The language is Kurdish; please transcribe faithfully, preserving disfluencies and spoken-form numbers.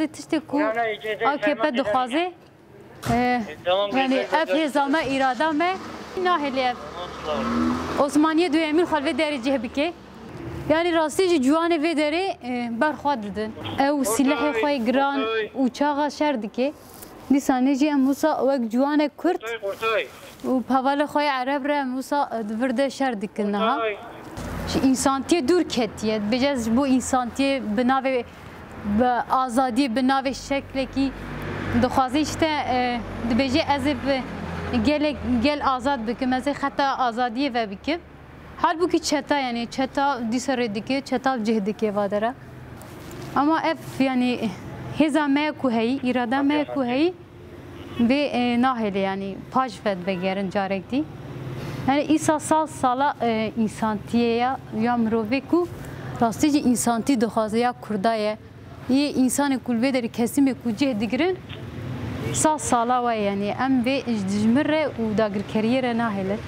Tiştê ku A K P dixwaze, e, yanî ev hêza me, îrada me nahêle ev. Osmaniyê duyemîn xwe li vê derê cih bike. Yanî rastî jî ciwanê vê derê, e, ber xwe didin. Ew sîlehê xwe yê giran û çaxa şer dike. Dîsa nê jî em wisa wek ciwanek Kurd û hevalê xwe yê Ereb re em wisa, e, di vir de şer dikin niha. Ji însantiyê dûr ketiye. Dibêje ez ji bo însantiyê bi navê, bi azadiyê, bi navê şeklekî dixwaze îşte, e, dibêje ez ê bi gelek, gel azad bikim, ez ê xeta azadiyê vebikim. Halbûkî çeta, yanî çeta dîsa rê dike, çeta cih dike va dera. Ama ev, yanî hêza me ku heyî, îrada me ku heyî, vê, e, nahêle, yanî paş vedivegerin carek dî. Yanî îsa sal sala, e, însantiyê ya, ya mirovê ku rastî jî însantî dixwaze, ya Kurda ye. Yê însanê ku li vê derê kesîmê ku cih digirin, sal sala we ye, yanî em vê ji dijmin re û dagirkeriyê re nahêlin.